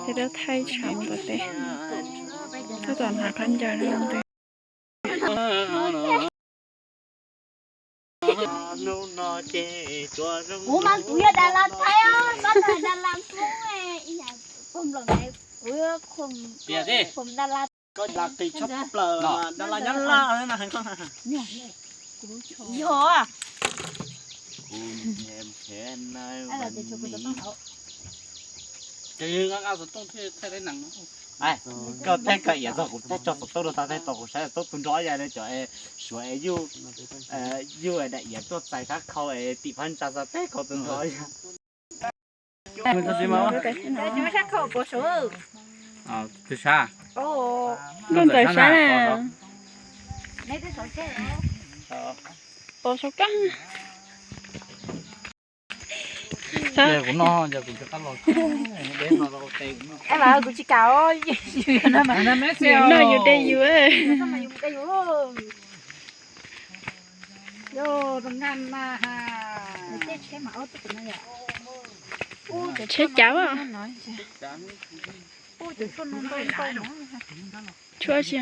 Ces rau thaij tshav mus tom teb, tab tom hnav khaub ncaws no ntag. Kuv mas kuv yog Đà Lạt Thái, Đà Lạt Thái, Đà Lạt Thái, Đà Lạt Thái. Koj Đà Lạt qis tshaj plaws, Đà Lạt Nyablaj na. Yog. Koj thaij koj iav txog kuv thaij tso xov tooj rau tau, thaij tau kuv saib tau tus nrov ya cov Suav es yug, yug daim iav tuaj txais khab khau es tim phab ntsa xav teb khau tus nrov ya. Tus sab, nkauj ntxawm sab na. Pos saum kab. Kuv tsis kam, yus noj yus de yus. Tsheb cav. Tshuav tsi.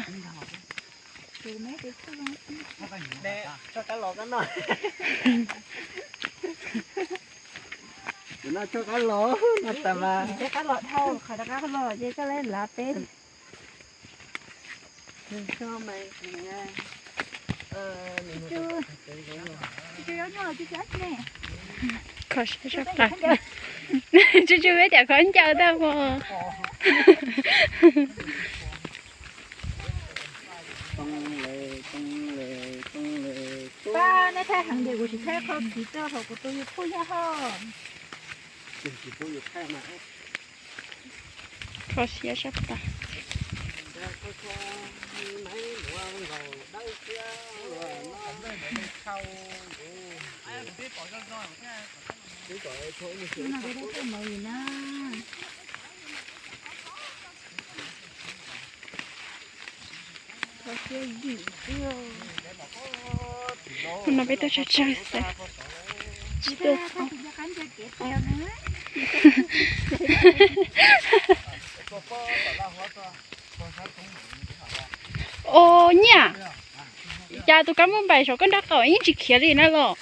Kuv noj tshuaj kab los no tas mas. Tshuaj kab los dhau, qhov rov qab los ces koj lawv lav peb. Kho siab sab tas. Tsuj tsuj peb tias khaub ncaws tag pom. Pab neb thaij heev ces kuv tsis thaij qhov txiv rau hauv kuv tus YouTube yog ho. Kho siab sab tas. Hnub no peb tuaj tsawg tsawg xwb, tsis tuaj txog. Os Nyiaj, cas tus kab npauj npaim saum koj nrab qaum yeej tsis khiav li na los?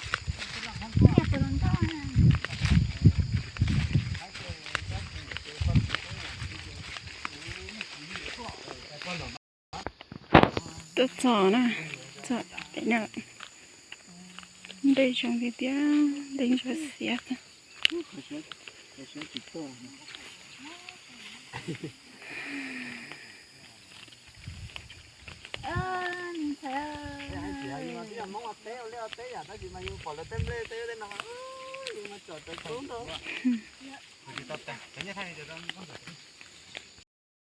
Tuaj txog na, txog pem no. Nplej zoo tiag tiag, nplej ntsuab xiab xwb.